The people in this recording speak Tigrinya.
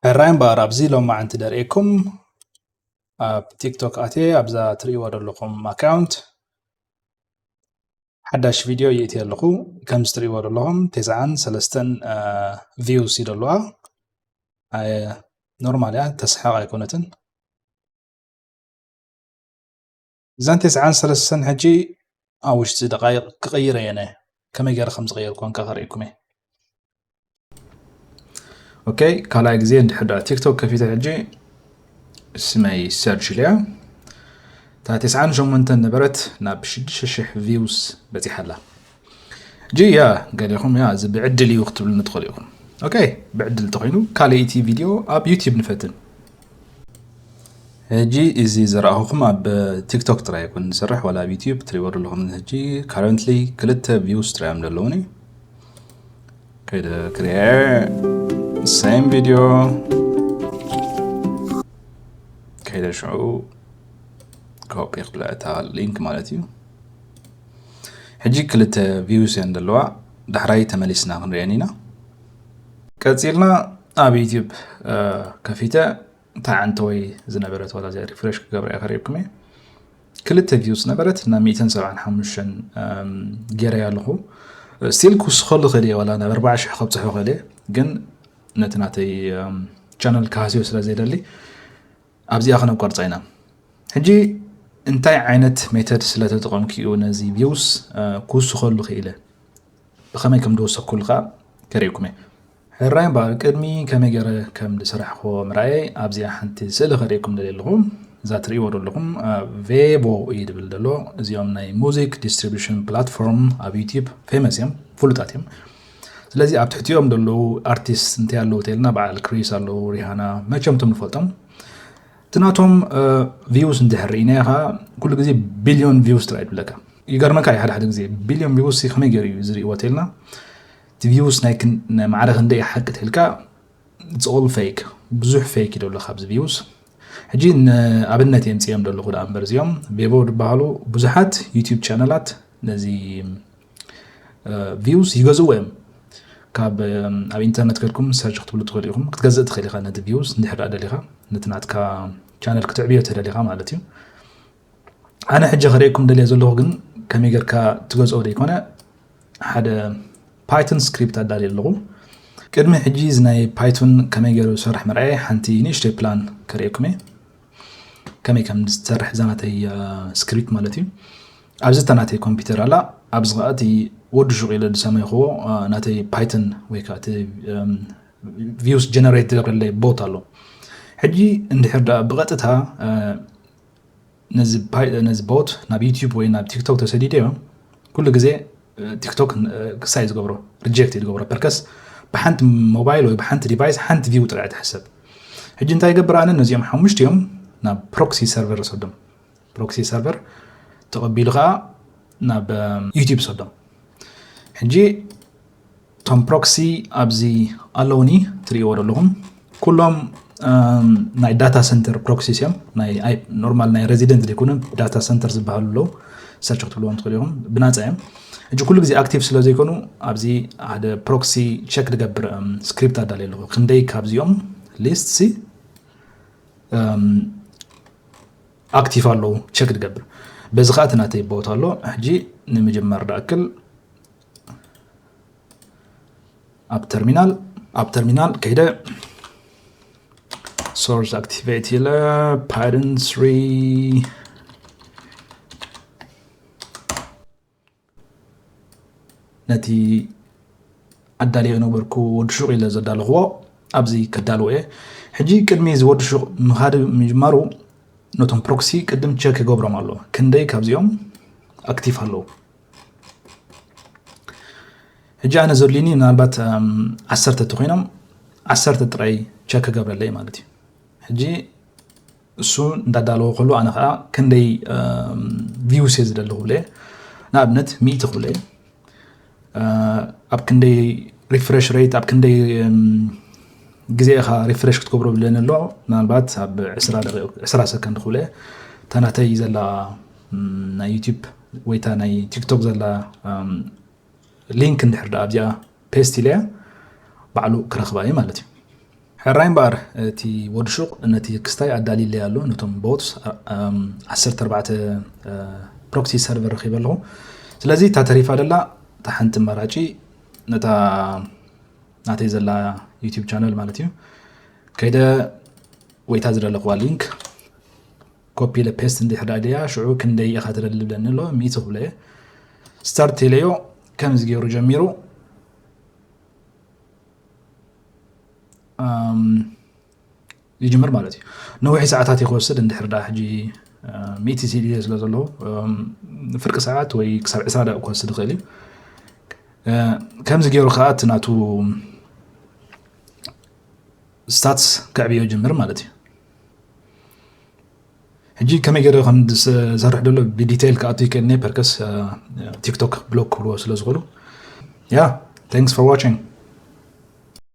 ሕራይ እምበኣር ኣብዚ ሎማዓንቲ ደርእየኩም ኣብ ቲክቶክ ኣትየ ኣብዛ ትርእይዎ ዘለኹም ኣካውንት ሓዳሽ ቪድዮ ይእትየ ኣለኹ። ከምዚ ትርእይዎ ዘለኹም ተስዓን ሰለስተን ቪውስ እዩ ዘለዋ። ኖርማል እያ፣ ተስሓቕ ኣይኮነትን። እዘን ተስዓን ሰለስተን ሕጂ ኣብ ውሽጢ ደቃይቕ ክቕይረ እየ። ከመይ ገይረ ከም ዝቐየርኩ እንካ ከርእየኩም እየ። ኦኬ፣ ካልኣይ ግዜ እንድሕር ደኣ ቲክቶክ ከፊተ ሕጂ ስመይ ሰርች ኢለያ። እታ ተስዓን ሸሞንተን ነበረት ናብ ሽዱሽተ ሽሕ ቪውስ በጺሓ ኣላ። ሕጂ ያ ገሊኹም ያ እዚ ብዕድል እዩ ክትብሉኒ ትኽእሉ ኢኹም። ኦኬ፣ ብዕድል እንተኾይኑ ካልኣይቲ ቪድዮ ኣብ ዩቲዩብ ንፈትን። ሕጂ እዚ ዘረኣኹኹም ኣብ ቲክቶክ ጥራይ ይኩን ዝሰርሕ ዋላ ኣብ ዩቲዩብ ትሪእዎ ዘለኹም። ሕጂ ካረንትሊ ክልተ ቪውስ ጥራይ እዮም ዘለውኒ። ከይደ ክሪኤ ሴም ቪድዮ ከይደ ሽዑ ኮፒ ክብላ እታ ሊንክ ማለት እዩ። ሕጂ ክልተ ቪውስ እየን ዘለዋ። ዳሕራይ ተመሊስና ክንሪአን ኢና። ቀጺልና ኣብ ዩቲዩብ ከፊተ እታ ዓንተወይ ዝነበረት ዋላ እዚኣ ሪፍሬሽ ክገብራ እየ ከርእየኩም እየ። ክልተ ቪውስ ነበረት ናብ ሚእትን ሰብዓን ሓሙሽተን ገይረያ ኣለኹ። ስቲል ክውስኸሉ ክእል እየ ዋላ ናብ ኣርባዓ ሽሕ ከብፅሖ ክእል እየ፣ ግን ነቲ ናተይ ቻነል ክሃስዮ ስለ ዘይደሊ ኣብዚኣ ክነቋርፃ ኢና። ሕጂ እንታይ ዓይነት ሜተድ ስለተጠቐምኩ እዩ ነዚ ቪውስ ክውስኸሉ ክኢለ? ብኸመይ ከም ዝወሰኩሉ ከዓ ከርእየኩም እየ። ሕራይ እምበኣር ቅድሚ ከመይ ገይረ ከም ዝሰራሕክዎ ምርኣየይ ኣብዚኣ ሓንቲ ስእሊ ከርእየኩም ደልየ ኣለኹ። እዛ ትርእይዎ ዘለኹም ቬቮ እዩ ዝብል ዘሎ። እዚኦም ናይ ሙዚክ ዲስትሪቢሽን ፕላትፎርም ኣብ ዩቲዩብ ፌመስ እዮም፣ ፍሉጣት እዮም። ስለዚ ኣብ ትሕቲኦም ዘለዉ ኣርቲስት እንታይ ኣለዉ ተልና በዓል ክሪስ ኣለዉ፣ ሪሃና መቸም እቶም ንፈልጦም። እቲ ናቶም ቪውስ እንድሕር ርኢናዮ ከዓ ኩሉ ግዜ ቢልዮን ቪውስ ጥራይ ይብለካ። ይገርመካ እዩ ሓደ ሓደ ግዜ ቢልዮን ቪውስ ከመይ ገይሩ እዩ ዝርእይዎ ተልና። እቲ ቪውስ ናይ ክን- ናይ ማዕረ ክንደይ ሓቂ ተልካ it's all fake፣ ብዙሕ ፌክ እዩ ዘሎ ካብዚ ቪውስ። ሕጂ ንኣብነት የምፅኦም ዘለኹ ደኣ እምበር እዚኦም ቬቦ ዝበሃሉ ብዙሓት ዩቲዩብ ቻነላት ነዚ ቪውስ ይገዝእዎ እዮም። ካብ ኣብ ኢንተርነት ከድኩም ሰርች ክትብሉ ትኽእሉ ኢኹም። ክትገዝእ ትኽእል ኢኻ ነቲ ቪውስ እንድሕር ደኣ ደሊኻ፣ ነቲ ናትካ ቻነል ክትዕብዮ ተደሊኻ ማለት እዩ። ኣነ ሕጂ ከርእየኩም ደልየ ዘለኹ ግን ከመይ ጌርካ ትገዝኦ ዘይኮነ ሓደ ፓይቶን ስክሪፕት ኣዳልየ ኣለኹ። ቅድሚ ሕጂ እዚ ናይ ፓይቶን ከመይ ገይሩ ዝሰርሕ ምርኣየ ሓንቲ ንእሽተይ ፕላን ከርእየኩም እየ። ከመይ ከም ዝሰርሕ እዛ ናተይ ስክሪፕት ማለት እዩ። ኣብዚ እታ ናተይ ኮምፒውተር ኣላ። ኣብዚ ከዓ እቲ ወዲ ሹቕ ኢለ ዝሰመይክዎ ናተይ ፓይቶን ወይ ከዓ እቲ ቪውስ ጀነሬት ዝገብረለይ ቦት ኣሎ። ሕጂ እንድሕር ደኣ ብቐጥታ ነዚ ቦት ናብ ዩቲዩብ ወይ ናብ ቲክቶክ ተሰዲደዮ ኩሉ ግዜ ቲክቶክ ክሳይ ዝገብሮ ሪጀክት እዩ ዝገብሮ። ፐርከስ ብሓንቲ ሞባይል ወይ ብሓንቲ ዲቫይስ ሓንቲ ቪው ጥራይ ትሕሰብ። ሕጂ እንታይ ይገብር ኣነ ነዚኦም ሓሙሽቲኦም ናብ ፕሮክሲ ሰርቨር ሰዶም። ፕሮክሲ ሰርቨር ተቐቢሉ ከዓ ናብ ዩቲዩብ ሰዶም። ሕጂ እቶም ፕሮክሲ ኣብዚ ኣለውኒ ትርእይዎ ዘለኹም ኩሎም ናይ ዳታ ሰንተር ፕሮክሲስ እዮም። ናይ ኖርማል ናይ ሬዚደንት ዘይኮኑ ዳታ ሰንተር ዝበሃሉ ኣለዉ። ሰርች ክትብልዎም ትኽእሉ ኢኹም፣ ብናፃ እዮም። ሕጂ ኩሉ ግዜ ኣክቲቭ ስለ ዘይኮኑ ኣብዚ ሓደ ፕሮክሲ ቸክ ዝገብር ስክሪፕት ኣዳልየ ኣለኹ። ክንደይ ካብዚኦም ሊስት ሲ ኣክቲቭ ኣለዉ ቸክ ዝገብር። በዚ ከዓ እቲ ናተይ ቦት ኣሎ። ሕጂ ንምጅማር ዝኣክል ኣብ ተርሚናል ኣብ ተርሚናል ከይደ ሶርስ ኣክቲቬት ኢለ ፓይቶን ስሪ ነቲ ኣዳልዮ ነበርኩ ወዲ ሹቕ ኢለ ዘዳለኽዎ ኣብዚ ከዳልዎ እየ። ሕጂ ቅድሚ እዚ ወዲ ሹቕ ምኻድ ምጅማሩ ነቶም ፕሮክሲ ቅድም ቸክ ይገብሮም ኣሎ። ክንደይ ካብዚኦም ኣክቲቭ ኣለዉ? ሕጂ ኣነ ዘድልዩኒ ምናልባት ዓሰርተ ተኮይኖም ዓሰርተ ጥራይ ቸክ ክገብረለይ ማለት እዩ። ሕጂ እሱ እንዳዳለዎ ከሎ ኣነ ከዓ ክንደይ ቪውስ እየ ዝደሊ ክብለ፣ ንኣብነት ሚእቲ ክብለ፣ ኣብ ክንደይ ሪፍሬሽ ሬት ኣብ ክንደይ ግዜ ኢኻ ሪፍሬሽ ክትገብሮ ብለኒ ኣሎ። ምናልባት ኣብ ዕስራ ደቂቕ ዕስራ ሰከንድ ክብለ፣ እታ ናተይ ዘላ ናይ ዩቲዩብ ወይ እታ ናይ ቲክቶክ ዘላ ሊንክ እንድሕር ደኣ ኣብዚኣ ፔስት ኢለያ ባዕሉ ክረኽባ እዩ ማለት እዩ። ሕራይ እምበኣር እቲ ወዲ ሹቕ ነቲ ክስታይ ኣዳልይለይ ኣሎ፣ ነቶም ቦትስ ዓሰርተ ኣርባዕተ ፕሮክሲ ሰርቨር ረኺበ ኣለኹ። ስለዚ እታ ተሪፋ ደላ እታ ሓንቲ መራጪ ነታ ናተይ ዘላ ዩቲዩብ ቻነል ማለት እዩ። ከይደ ወይታ ዝደለኽዋ ሊንክ ኮፒ ኢለ ፔስት እንድሕር ደኣ ኢለያ ሽዑ ክንደይ ኢኻ ትደሊ ይብለኒ ኣሎ። ሚእቲ ክብሎ እየ። ስታርት ኢለዮ ከምዚ ገይሩ ጀሚሩ ይጅምር ማለት እዩ። ነዊሕ ሰዓታት እዩ ክወስድ እንድሕር ደኣ ሕጂ ሚእቲ ሲዲ ስለ ዘለዎ ፍርቂ ሰዓት ወይ ክሳብ ዕስራ ደቂቕ ክወስድ ይኽእል እዩ። ከምዚ ገይሩ ከዓ እቲ ናቱ ስታትስ ከዕብዮ ይጅምር ማለት እዩ። ሕጂ ከመይ ገይረ ከም ዝሰርሕ ደሎ ብዲቴይል ክኣቱ ይክእል እየ፣ ፐርከስ ቲክቶክ ብሎክ ክብልዎ ስለ ዝኽእሉ። Yeah, thanks for watching.